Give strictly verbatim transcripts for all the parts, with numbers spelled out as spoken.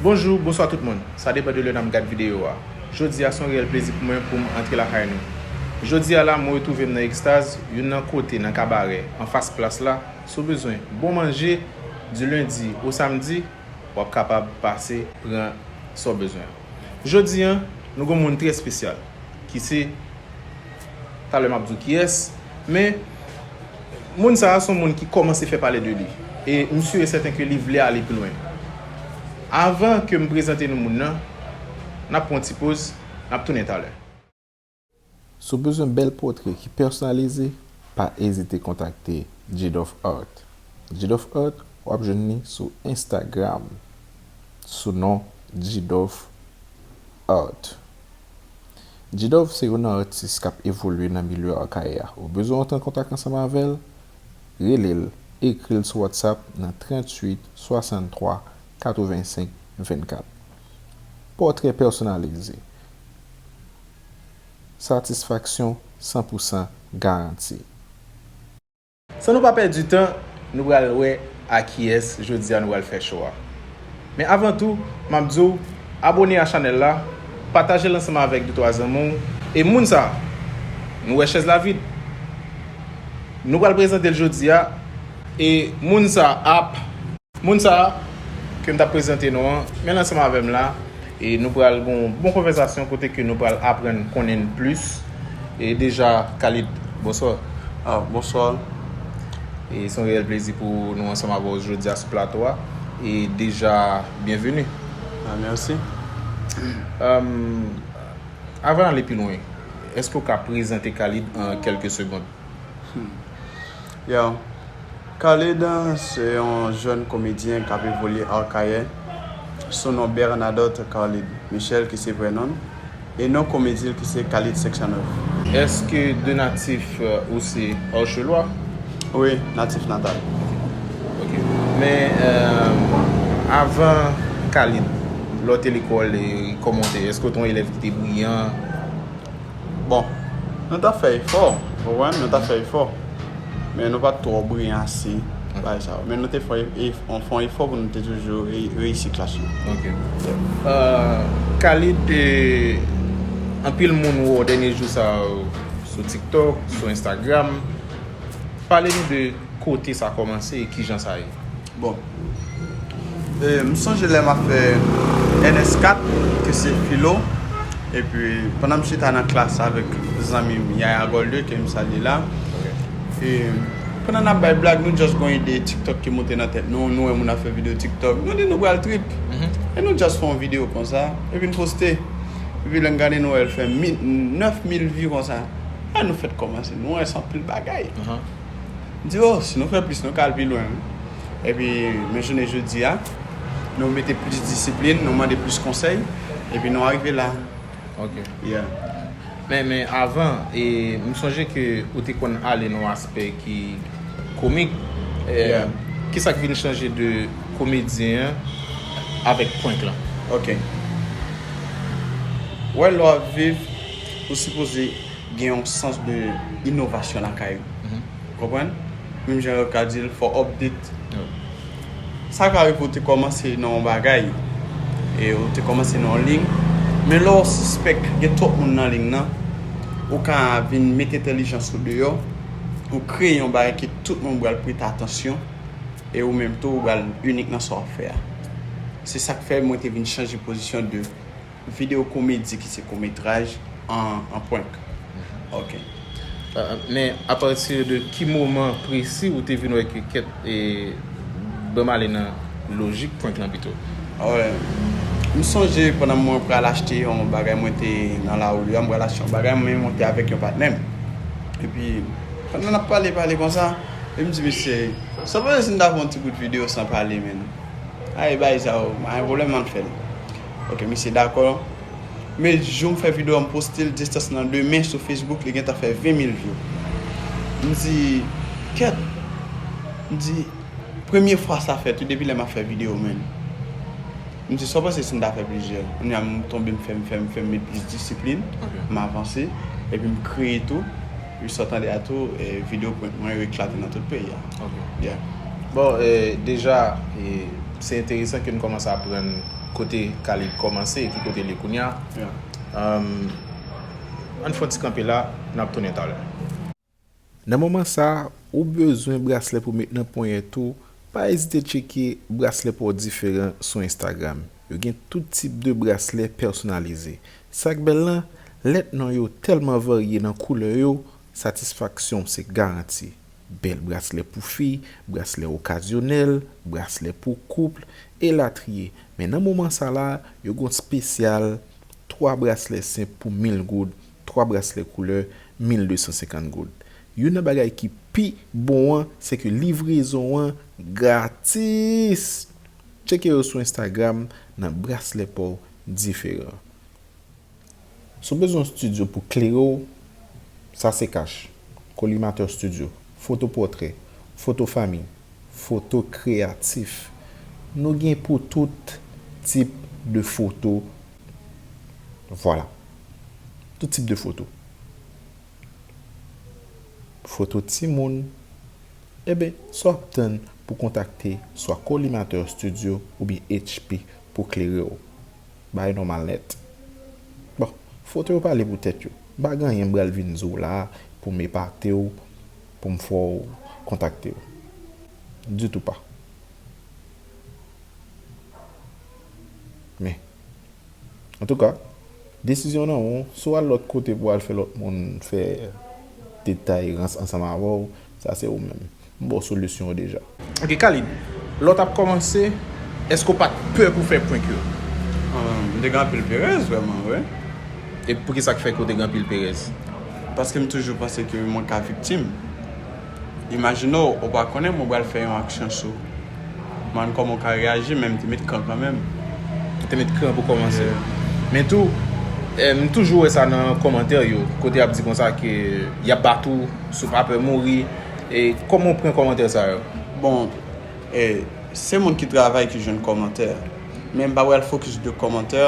Bonjou, bonswa tout moun. Sa depann de lè n ap gad videyo a. Jodi a se yon reyèl plezi pou mwen pou m antre lakay nou. Jodi a la, mwen retwouve m nan Ekstaz, youn nan kote nan Kabarè, anfas plas la. Si w bezwen bon manje, di lendi o samdi, w ap kapab pase pran sa w bezwen. Jodi a, nou gen yon moun trè espesyal, ki se, talè m ap di w kiyès, men moun sa a se yon moun ki kòmanse fè pale de li. E m si e sèten ke li vle ale pi lwen. Avan ke m prezante nou moun nan, n ap pran yon ti poz, n ap tounen talè. Si w bezwen bèl pòtre ki pèsonalize, pa ezite kontakte Jidov Art. Jidov Art, w ap jwenn li sou Instagram sou non Jidov Art. Jidov se youn nan atis k ap evolye nan milye Akayè a. Ou bezwen antre an kontak ansanm avè l? Rele l, ekri l sou WhatsApp nan tranntuit swasanntwa katrevensenk vennkat. Pòtrè pèsonalize. Satisfaksyon san pou san garanti. San nou pa pèdi tan, nou pral wè a kiyès jodi a nou pral fè cho a. Men avan tou, m ap di w, abòne a chanèl la, pataje l ansanm avèk de twa zanmi w, e moun sa, nou wè chèz la vid. Nou pral prezante l jodi a, e moun sa ap Moun sa a ke m t ap prezante nou an, men l ansanm avè m la, e nou pral gen yon bon konvèsasyon kote ke nou pral aprann konnen l plis. E deja, Khalid, bonswa. Ah, bonswa. E se yon reyèl plezi pou nou ansanm avè w jodi a sou plato a. E deja, byenveni. Ah, mèsi. Avan n ale pi lwen, èske w ka prezante Khalid an kèlke segond? Hmm. Yo, Khalid se yon jèn komedyen k ap evolye Akayè sou non Bernadotte Khalid Michel ki se vrè non l, e non komedi l ki se Khalid senk san nèf. Èske de natif, euh, ou se Orchelwa? Wi, natif natal. Ok. Men, euh, avan Khalid, lè w te lekòl, e kòman w te ye? Èske w te yon elèv ki te briyan? Bon, nou t ap fè efò, ou konprann? Nou t ap fè efò. Men nou pa t twò briyan ase, bagay sa yo. Men nou te fè e-, fè yon efò pou nou te toujou re-, reyisi klas yo. Ok. Euh, Khalid, e, anpil moun wè w dènye jou sa yo sou TikTok, sou Instagram. Pale nou de kote sa kòmanse e kijan sa ye. Bon. E, m sonje lè m ap fè N S kat, ke se filo. Epi, pandan m chita nan klas avèk zanmi m, Yaya Golde, ke m salye la. E, pandan n ap bay blag, nou just gon ide TikTok ki monte nan tèt nou. Nou wè moun ap fè videyo TikTok. Nou di nou pral trip. E nou just fè yon videyo konsa. Epi n poste. Epi lè n gade nou wè l fè mi-, nèf mil vi konsa. A nou fèt kòmanse. Nou wè se anpil bagay. M di, oh, si nou fè plis, nou ka al pi lwen, wi. Epi, men jounen jodi a, nou mete plis disiplin, nou mande plis konsèy, epi nou arive la. Ok. Yeah. Men, men avan, e, m sonje ke ou te konn ale nan yon aspè ki komik. E, yeah. Kisa k vin chanje de komedyen an avèk prank lan? Ok. Wè, lè w ap viv, ou sipoze gen yon sans de inovasyon lakay ou. Mhm. Ou konprann? Menm jan yo ka di l, fò update. Wi. Sa ka rive ou te kòmanse nan yon bagay, e ou te kòmanse nan yon liy, men lè w sispèk gen twòp moun nan liy nan, ou ka vin met entèlijans ou deyò, ou kreye yon bagay ke tout moun pral prete atansyon, e ou menm tou, ou pral inik nan sa w ap fè a. Se sa k fè mwen te vin chanje pozisyon de videyo komedi ki se kometraj an, an prank. Ok. Euh, men apati de ki moman presi ou te vin wè ke kèt, e, ban m ale nan lojik prank lan pito? Wi. M sonje pandan mwen pral achte yon bagay, mwen te nan lari a, m pral achte yon bagay, men mwen te avèk yon patnè m. Epi, pandan n ap pale, pale konsa, e m di misye, sa pa si n ta fè yon ti bout videyo san pale, menn. Ay, bay sa yo, pa gen pwoblèm, ann fè l. Ok, misye dakò. Men jou m fè videyo a, m poste l, distans nan demen sou Facebook, li gentan fè ven mil view. M di, kèt, m di, premye fwa sa fèt, wi, depi lè m ap fè videyo, menn. M di, sa w panse si n ta fè plizyè? Kounye a, m tonbe, m fè, m fè, m fè, m met plis disiplin, ok, m avanse, epi m kreye tou. Wi, sa w tande a tou, e, videyo prank mwen yo eklate nan tout peyi a. Ok. Yeah. Bon, e, deja, e, Se enteresan ke n kòmanse aprann kote Khalid kòmanse e ki kote l ye kounye a. Ann fè yon ti kanpe la, n ap tounen talè. Nan moman sa a, ou bezwen braslè pou met nan ponyèt ou, pa ezite tcheke braslè pa w diferan sou Instagram. Yo gen tout tip de braslè pèsonalize. Sa k bèl lan, lèt non yo tèlman varye nan koulè yo, satisfaksyon w se garanti. Bèl braslè pou fi, braslè okazyonèl, braslè pou koup, elatriye. Men nan moman sa la, yo gen yon espesyal twa braslè senp pou mil goud, twa braslè koulè mil de san senkant goud. Youn nan bagay ki pi bon an, se ke livrezon an gratis. Tcheke yo sou Instagram nan braslè pa w diferan. Si w bezwen yon estidyo pou klere w, sa se Cash. Collimateur Studio, foto pòtrè, foto fanmi, foto kreyatif. Nou gen pou tout tip de foto. Vwala. Tout tip de foto. Foto timoun. Eben, sa w ap tann pou kontakte swa Collimateur Studio oubyen H P pou klere w? Bagay nòmal nèt. Bon, foto yo pale pou tèt yo. M pa gen anyen m pral vin di w la a pou m epate w, pou m fè w kontakte w. Ditou pa. Men, antouka, desizyon nan men w, si w al lòt kote pou w al fè lòt moun fè detay rans ansanm avè w, sa se ou menm. M ba w solisyon an deja. Ok, Khalid, lè w t ap kòmanse, èske w pa t pè pou fè prank yo? Ah, m te gen anpil perèz, vrèman, wi. E poukisa k fè ke w te gen anpil perèz? Paske m toujou panse ke mwen ka viktim. Imajine w, ou pa konnen mwen pral fè yon aksyon sou ou. Mwen kòman w ka reyaji, men m te met kan kanmenm. Ou te met kan pou kòmanse. Yeah. Men tou, eh, m toujou wè sa nan kòmantè yo, kote y ap di konsa ke y ap bat ou, si w pa pè mouri. E kòman w pran kòmantè sa yo? Bon, e, se moun ki travay ki jwenn kòmantè. Men m pa pral fokis de kòmantè.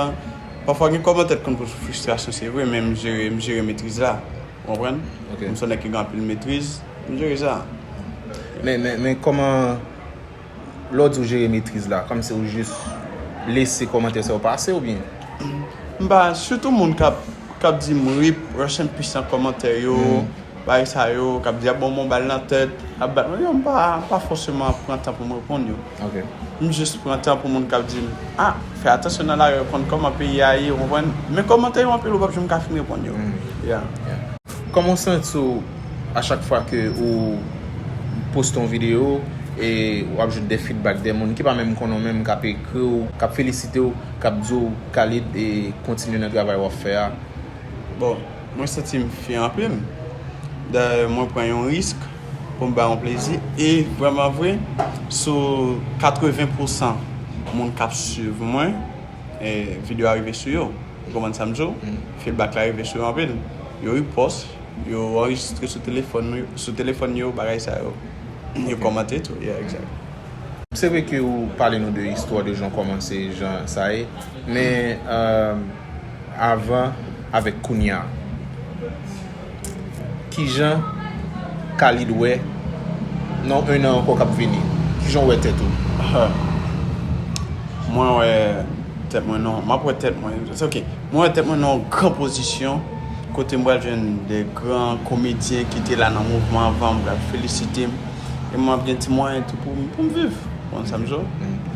Pafwa gen kòmantè k konn pote fristrasyon, se vre, men m jere, m jere metriz la. Ou konprann? Ok. M se yon nèg ki gen anpil metriz, m jere sa. Men, men, men kòman, lè w di w jere metriz la, kòmsi w jis lese kòmantè sa yo pase oubyen? M pa, sitou moun k ap, k ap di m rip, rest in peace nan kòmantè yo, bagay sa yo, k ap di ap ban m yon bal nan tèt, ap bat mwen, yo, m pa, m pa fòseman pran tan pou m reponn yo. Ok. M jis pran tan pou moun k ap di m, ah, fè atansyon nan lari, yo konn kòman peyi a ye, ou konprann? Men kòmantè yo anpil, ou p ap janm ka fin reponn yo. Yeah. Kòman w santi w a chak fwa ke ou poste yon videyo e w ap jwenn de feedback de moun ki pa menm konnen w menm, k ap ekri w, k ap felisite w, k ap di w, Khalid, e kontinye nan travay w ap fè a? Bon, mwen santi m fyè anpil. Dayè, mwen pran yon risk pou m bay yon plezi. E vrèman vre, sou katreven pousan moun k ap swiv mwen, e, videyo a rive sou yo. Ou konprann sa m di w? Feedback la rive sou yo anpil. Yo repost, yo anrejistre sou telefòn nou, sou telefòn yo, bagay sa yo. Yo kòmante tou, yeah, exact. Se vre ke ou pale nou de istwa de jan w kòmanse, jan sa ye, men, euh, avan avèk kounye a, kijan Khalid wè nan en an ankò k ap vini? Kijan w wè tèt ou? Mwen wè tèt mwen nan, m ap wè tèt mwen, se ok. Mwen wè tèt mwen nan yon gran pozisyon, kote m pral jwenn de gran komedyen ki te la nan mouvman anvan m, pral felisite m. E mwen ap gen ti mwayen tou pou m, pou m viv. Ou konn sa m di w?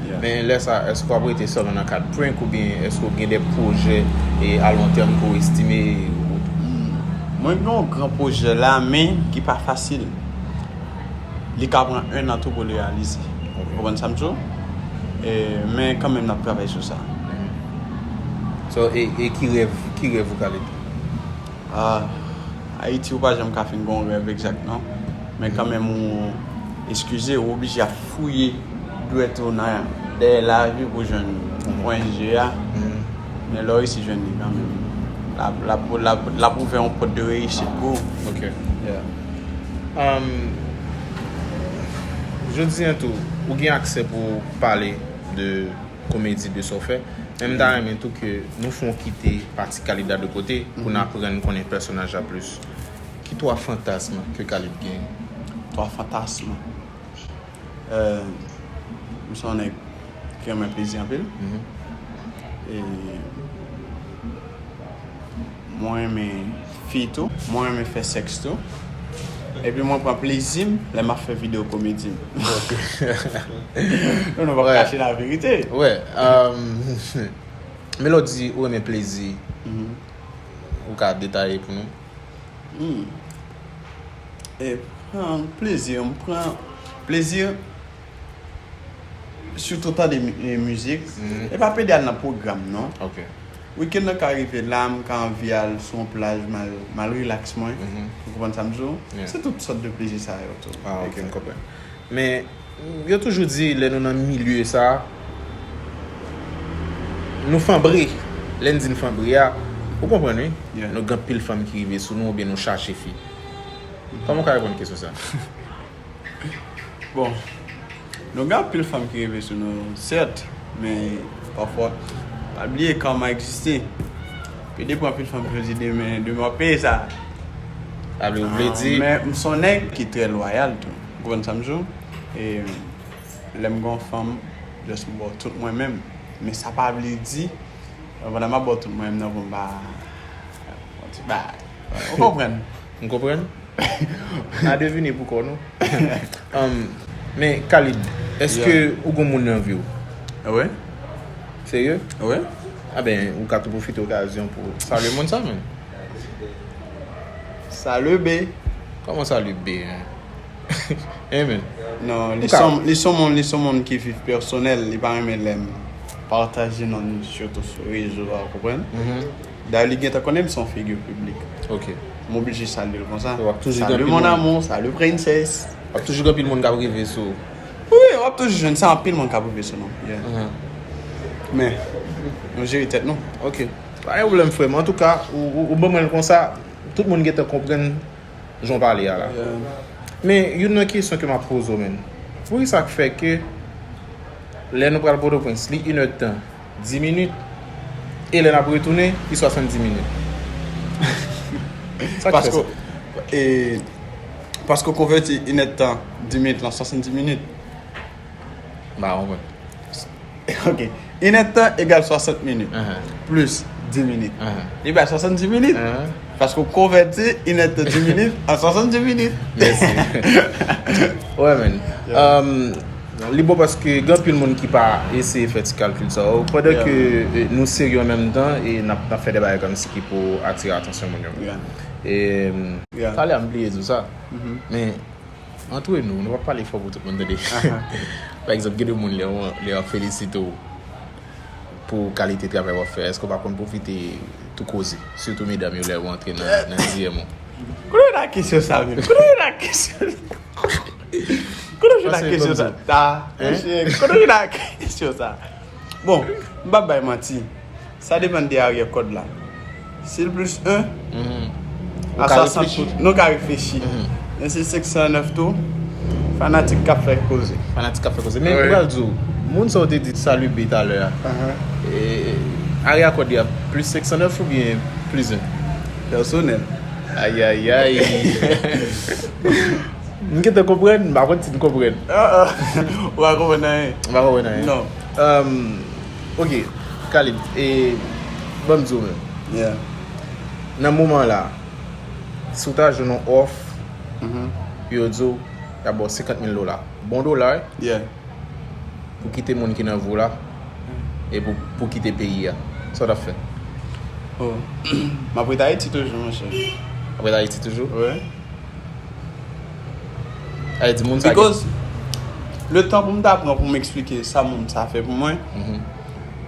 Yeah. Men lè sa, èske w ap rete sèlman nan kad prank oubyen èske w gen de pwojè e a lon tèm ke w estime? Mwen gen yon gran pwojè la, men ki pa fasil. Li ka pran en an tou pou l reyalize. Ok. Ou konprann sa m di w? E, men kanmenm, n ap travay sou sa. So, e, e ki rèv, ki rèv ou, Khalid? Ah, Ayiti, ou pa janm ka fin gen yon rèv egzak, non. Men kanmenm, ou eskize, ou oblije ap fouye dwèt ou nan dèyè lavi pou jwenn pwen je a. Men lè w resi jwenn li kanmenm, l ap, l ap, l ap, l ap ouvè yon pòt de reyisit pou ou. Ok. Yeah. Um, jodi an tou, ou gen aksè pou w pale de komedi, de sa w fè. Men m ta renmen tou ke nou fè w kite pati Khalid la de kote pou n aprann konnen pèsonaj la plis. Ki twa fantasm ke Khalid genyen? Twa fantasm? Euh, m se yon nèg Ki renmen plezi anpil. E mwen renmen fi tou. Mwen renmen fè sèks tou. Epi mwen pran plezi m lè m ap fè videyo komedi m. Non, nou p ap kache laverite. Wè. Men lè w di ou renmen plezi, ou ka detaye pou nou? Hmm. E pran plezi, m pran plezi sitou tande mi- e mizik. E pa pede al nan pwogram, non. Wikenn nan ka rive la, m ka anvi al sou yon plaj, m al, m al rilaks mwen. Ou konprann sa m di w? Se tout sòt de plezi sa yo tou. Ah, ok, m konprann. Men, yo toujou di, lè nou nan milye sa, nou fanbre. Lè n di n fanbre a, ou konprann, wi? Nou gen anpil fanm ki rive sou nou oubyen nou chache fi. Kòman w ka reponn kesyon sa? Bon, nou gen anpil fanm ki rive sou nou, sèt, men pafwa, pa bliye kama egziste. Pede pran anpil fanm pou yo di demen, demen w ap peye sa. Sa vle, ou vle di, men m se yon nèg ki trè lwayal tou. Ou konprann sa m di w? E lè m gen yon fanm, just m ba w tout mwen menm. Men sa pa vle di, pandan m ap ba w tout mwen menm nan, pou m pa yon ti bagay. Ou konprann? M konprann. N a devine pou kò nou. Um, men, Khalid, èske ou gen moun nan vi w? Wi. Serye? Wi. A ben, ou ka tou pwofite okazyon pou salye moun sa, menm. Salye B. Kòman salye B, hein? Hein, men? Non, li se yon, li se yon moun, li se yon moun ki viv pèsonèl, li pa renmen lè m pataje non l sitou sou rezo a, ou konprann? Dayè, li gentan konnen m se yon figi piblik. Ok. M oblije salye l konsa. W ap toujou gen anpil moun. Salut mon amour, salut princesse. W ap toujou gen anpil moun k ap rive sou ou. Wi, w ap toujou jwenn sa, anpil moun k ap rive sou nou. Yeah. Men, nou jere tèt nou. Ok. Pa gen pwoblèm, frè m. Antouka, ou, ou, ou ban mwen l konsa, tout moun gentan konprann jan w pale a la. Men, youn nan kesyon ke m ap poze w, menm. Poukisa k fè ke lè nou pral Pòtoprens, li inèdtan, dis minit, e lè n ap retounen, li swasanndis minit? Sa k fè sa? Paske, e, paske w konvèti inèdtan, dis minit lan, swasanndis minit. M pa konprann. Ok. Inèdtan egal swasant minit. Plis dis minit. Li bay swasanndis minit. Paske w konvèti inèdtan dis minit an swasanndis minit. Mèsi. Wè, men. Um, li bon paske gen anpil moun ki pa eseye fè ti kalkil sa yo. Pandan ke, eh, nou serye an menm tan e n ap, n ap fè de bagay kòmsi ki pou atire atansyon moun yo. E, talè a m bliye di w sa. Men, antre nou, nou p ap pale fò pou tout moun tande. Pa egzanp, gen de moun lè w, lè y ap felisite w pou kalite travay w ap fè, èske w pa konn pwofite tou koze? Sitou medam yo lè yo antre nan, nan D M ou. Kote w nan kesyon sa menm? Kote w nan kesyon sa? Kote w nan kesyon sa? Ta, monchè, kote w nan kesyon sa? Bon, m p ap bay manti. Sa depann de aryè kòd la. Si l plis en, a swasann, nou ka reflechi. Men si l senk san nèf tou, fanatik k ap fè koze. Fanatik k ap fè koze. Men m pral di w, moun sa w te di Salu B talè a, e, aryè kòd li a plis senk san nèf oubyen plis en? Pèsonèl. Ayayay. M gentan konprann, m pa konn si n konprann. Ou pa konprann anyen. M pa konprann anyen. Non. Um, ok, Khalid, e, ban m di w menm. Nan moman la, si w ta jwenn yon òf, yo di w, y ap ba w senkant mil dola. Bon dola, wi. Pou kite moun ki nan vi w la, e pou, pou kite peyi a. Sa w t ap fè? Oh. M ap ret Ayiti toujou, monchè. W ap ret Ayiti toujou? Wi. Sa vle di moun sa. Because, letan pou m ta pran pou m eksplike sa moun sa fè pou mwen,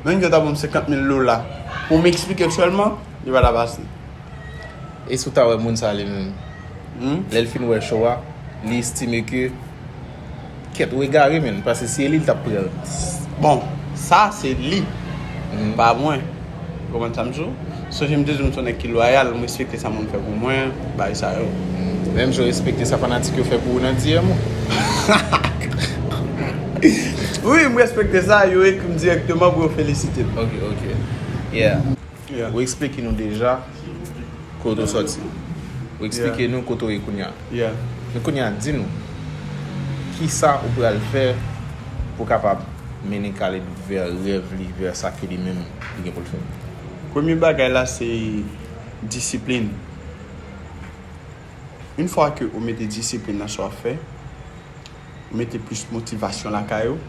menm ke w ta ban m senkant mil dola pou m eksplike l sèlman, li pa t ap ase. E si w ta wè moun sa li menm, lè l fin wè show a, li estime ke, kèt, ou egare, menm, paske si se li, li t ap pran l. Bon, sa se li, pa mwen. Ou konprann sa m di w? Sonje m te di w m se yon nèg ki lwayal, m respekte sa moun fè pou mwen, bagay sa yo. Menm jan w respekte sa fanatik yo fè pou ou nan D M ou. Wi, m respekte sa, yo ekri m dirèkteman pou yo felisite m. Ok, ok. Yeah. Ou eksplike nou deja kote w sòti. Ou eksplike nou kote w ye kounye a. Men kounye a, di nou, kisa ou pral fè pou w kapab mennen Khalid vè rèv li, vè sa ke li menm li gen pou l fè? Premye bagay la se disiplin. Yon fwa ke ou mete disiplin nan sa w ap fè, ou mete plis motivasyon lakay ou,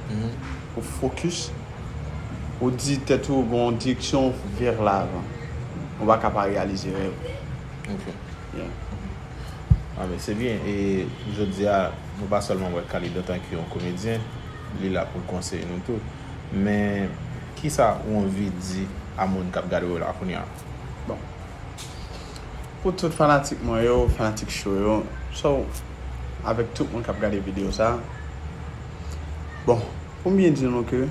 ou fokis, ou di tèt ou gen yon direksyon vers l'avant. Ou pa ka pa reyalize rèv ou. Ok. Yeah. Ah, men se byen. E jodi a, nou pa sèlman wè Khalid antanke yon komedyen, li la pou l konseye nou tou. Men, kisa ou anvi di a moun k ap gade w la kounye a? Bon. Pou tout fanatik mwen yo, fanatik show yo, so, avèk tout moun k ap gade videyo sa, bon, pou m byen di nou ke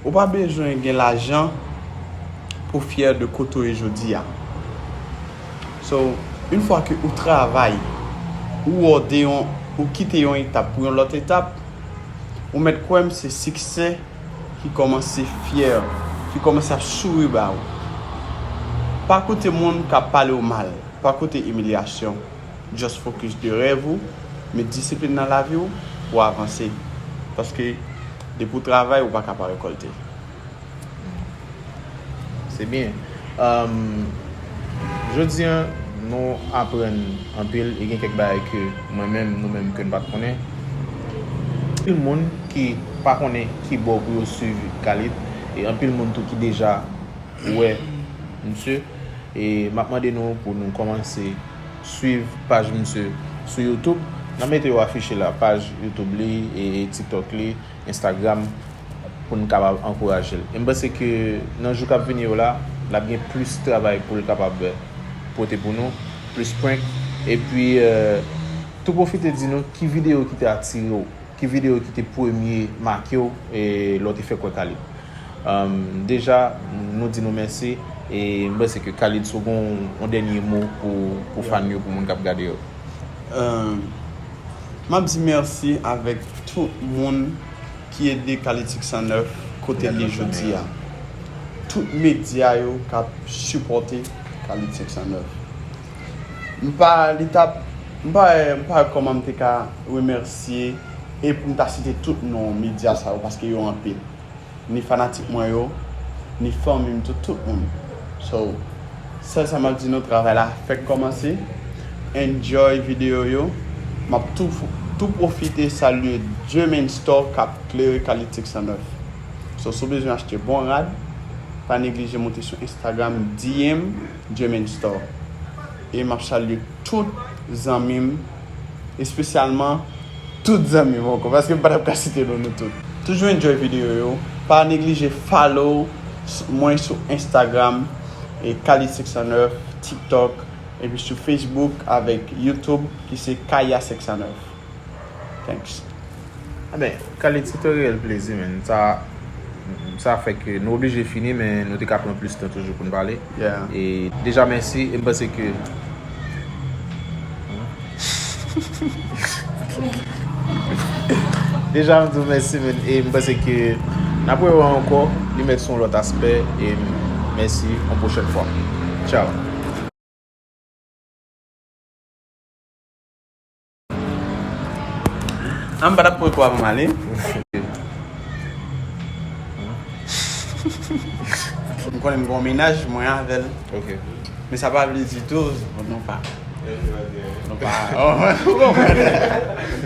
ou pa bezwen gen lajan pou fyè de kote w ye jodi a. So, yon fwa ke ou travay, ou wòde yon, ou kite yon etap pou yon lòt etap, ou mèt kwè m se siksè ki kòmanse fyè, ki kòmanse ap souri ba ou. Pa koute moun k ap pale w mal, pa koute imilyasyon. Just focus de rèv ou, met disiplin nan lavi w pou w avanse. Paske depi w travay, ou pa ka pa rekòlte. Se byen. Um, jodi a, nou aprann anpil e gen kèk bagay ke mwen menm, nou menm, ke n pa t konnen. Anpil moun ki pa konnen ki bò pou yo swiv Khalid, e anpil moun tou ki deja wè misye. E m ap mande nou pou nou kòmanse swiv paj misye sou YouTube. N ap mete yo afiche la, paj YouTube li, e TikTok li, Instagram, pou n kapab ankouraje l. E m panse ke nan jou k ap vini yo la, n ap gen plis travay pou l kapab pote pou nou, plis prank. Epi, euh, tou pwofite di nou ki videyo ki te atire w, ki videyo ki te premye make w, e lè w te fèk wè Khalid. Um, deja, nou di nou mèsi, e m panse ke Khalid, si w gen yon dènye mo pou, pou fan yo, pou moun k ap gade yo. Um, m ap di mèsi avèk tout moun ki ede Khalid Six cent neuf kote l ye jodi a. Tout medya yo k ap sipòte Khalid Six cent neuf. M pa, li t ap, m pa, m pa wè kòman m te ka remèsye e pou m ta site tout non medya sa yo paske yo anpil. Ni fanatik mwen yo, ni fanmi m tou, tout moun. So, sèl sa m ap di nou, travay la fèk kòmanse. Enjoy videyo yo. M ap tou, tou pwofite salye Jermaine Store k ap klere Khalid Six cent neuf. So, si w bezwen achte bon rad, pa neglije monte sou Instagram, D M Jermaine Store. E m ap salye tout zanmi m, espesyalman tout zanmi m ankò, paske m pa t ap ka site non nou tout. Toujou enjoy videyo yo. Pa neglije follow s-, mwen sou Instagram, e Khalid Six cent neuf, TikTok, epi sou Facebook avèk YouTube, ki se Kaya Six cent neuf. Thanks. Enben, Khalid, se te yon reyèl plezi, man. Sa, sa fè ke nou oblije fini, men nou te ka pran plis tan toujou pou n pale. Yeah. E deja, mèsi. E m panse ke Deja, m di w mèsi, man. E m panse ke n ap wè w ankò, li mèt sou yon lòt aspè. E mèsi, yon pwochèn fwa. Tchao. An, m pa t ap pran kou avan m ale. M konnen m gen yon mennaj, mwen avè l. Ok. Men sa pa vle di tou, nou pa. Nou pa. Ou konprann? Ou konprann?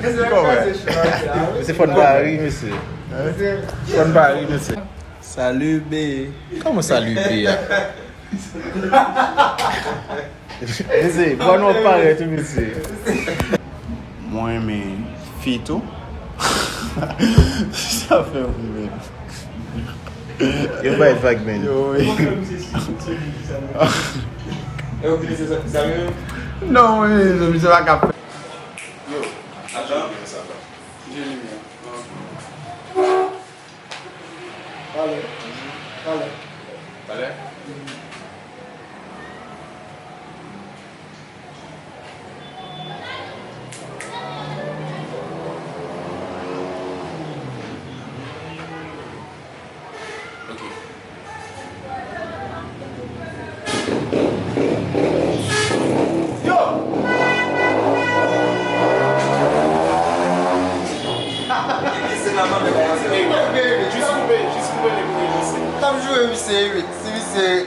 Mesye, fò n pa ri, mesye. Fò n pa ri, mesye. Salut, bé. Kòman salut, bé a? Mesye, bò nou ap parèt, wi, mesye. Mwen renmen fi tou. Sa fè m ri, men. Yo bay vag, men. Yo, wi. Non, wi, misye pa ka fè. Yo, ajan. Talè. Talè. Talè? Ok. Yo! Se la mwen kòmanse. Wi, misye, wi. Si misye